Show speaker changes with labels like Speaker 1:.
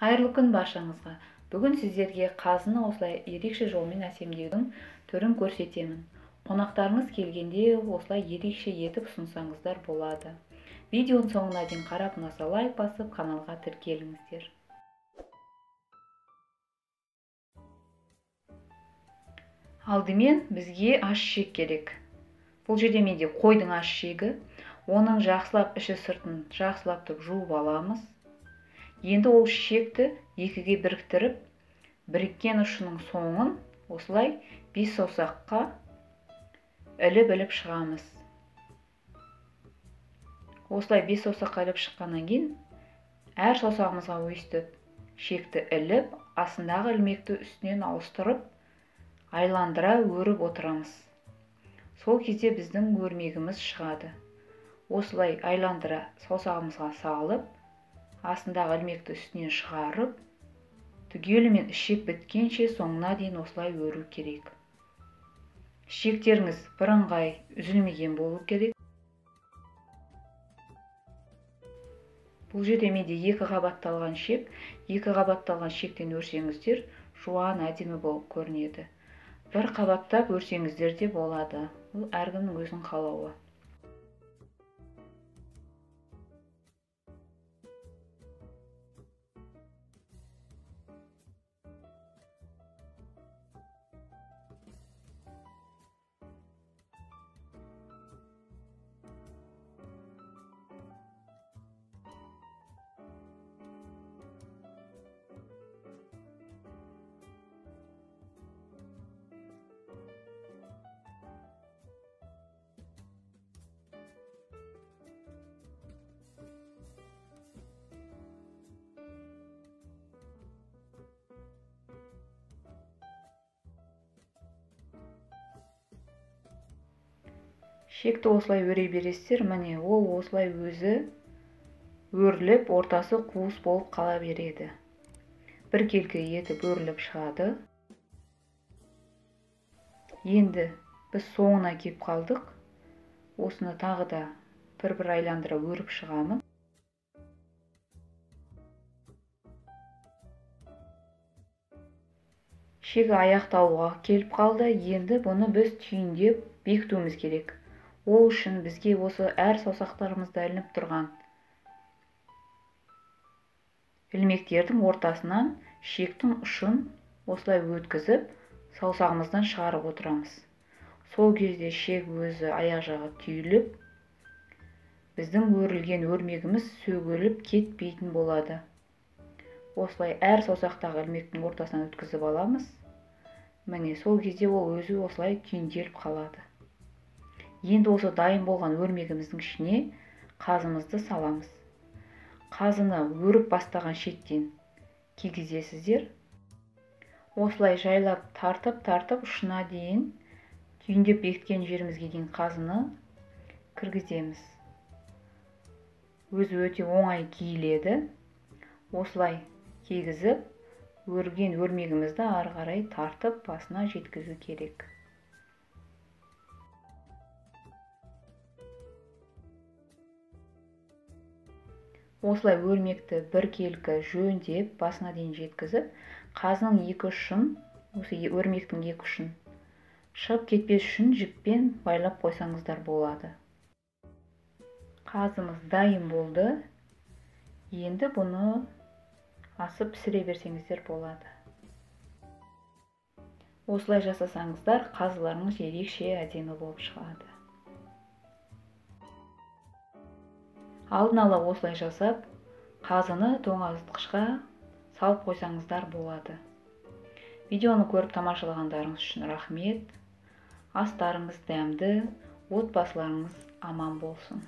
Speaker 1: Қайырлы күн баршаңызға. Бүгін сіздерге қазыны осылай ерекше жолмен әсемдеудің түрін көрсетемін. Қонақтарыңыз келгенде осылай ерекше етіп ұсынсаңыздар болады. Видеоның соңына дейін қарап, ұнаса лайк басып, каналға тіркеліңіздер. Алдымен бізге аш шек керек. Бұл жерде менде қойдың аш шегі. Оның жақсылап іші сыртын жақсылап тұрып жуып аламыз. Енді ол шекті екіге біріктіріп, біріккен ұшының соңын осылай 5 саусаққа іліп-іліп шығамыз. Осылай 5 саусаққа іліп шыққаннан кейін әр саусағымызға өйстіп шекті іліп, астындағы ілмекті үстінен ауыстырып, айландыра өріп отырамыз. Сол кезде біздің өрмегіміз шығады. Осылай айландыра саусағымызға салып, астындағы ілмекті үстінен шығарып, түгелімен ішек біткенше соңына дейін осылай өру керек. Ішектеріңіз бірыңғай үзілмеген болу керек. Бұл жерде менде екі қабатталған шек, екі қабатталған шектен өрсеңіздер жуан әдемі болып көрінеді. Бір қабаттап өрсеңіздер де болады. Бұл әркімнің өзінің қалауы. Шекті осылай өре бересіздер, міне ол осылай өзі өріліп, ортасы қуыс болып қала береді. Біркелкі етіп өріліп шығады. Енді біз соңына кеп қалдық. Осыны тағы да бір-бір айландыра өріп шығамын. Шегі аяқталуға келіп қалды. Енді бұны біз түйіндеп бекітуіміз керек. Ол үшін бізге осы әр саусақтарымызда ілініп тұрған ілмектердің ортасынан шектің ұшын осылай өткізіп, саусағымыздан шығарып отырамыз. Сол кезде шек өзі аяқ жағы түйіліп, біздің өрілген өрмегіміз сөгіліп кетпейтін болады. Осылай әр саусақтағы ілмектің ортасынан өткізіп аламыз. Міне сол кезде ол өзі осылай түйінделіп қалады. Енді осы дайын болған өрмегіміздің ішіне қазымызды саламыз. Қазыны өріп бастаған шеттен кигізесіздер. Осылай жайлап тартып-тартып ұшына дейін түйіндеп бекіткен жерімізге дейін қазыны кіргіземіз. Өзі өте оңай киіледі. Осылай кигізіп, өрген өрмегімізді ары қарай тартып басына жеткізу керек. Осылай өрмекті біркелкі жөндеп басына дейін жеткізіп, қазының екі ұшын, осы өрмектің екі ұшын шығып кетпес үшін жіппен байлап қойсаңыздар болады. Қазымыз дайын болды. Енді бұны асып пісіре берсеңіздер болады. Осылай жасасаңыздар, қазыларыңыз ерекше әдемі болып шығады. Алдын ала осылай жасап, қазыны тоңазытқышқа салып қойсаңыздар болады. Видеоны көріп тамашалағандарыңыз үшін рахмет. Астарыңыз дәмді, отбасыларыңыз аман болсын.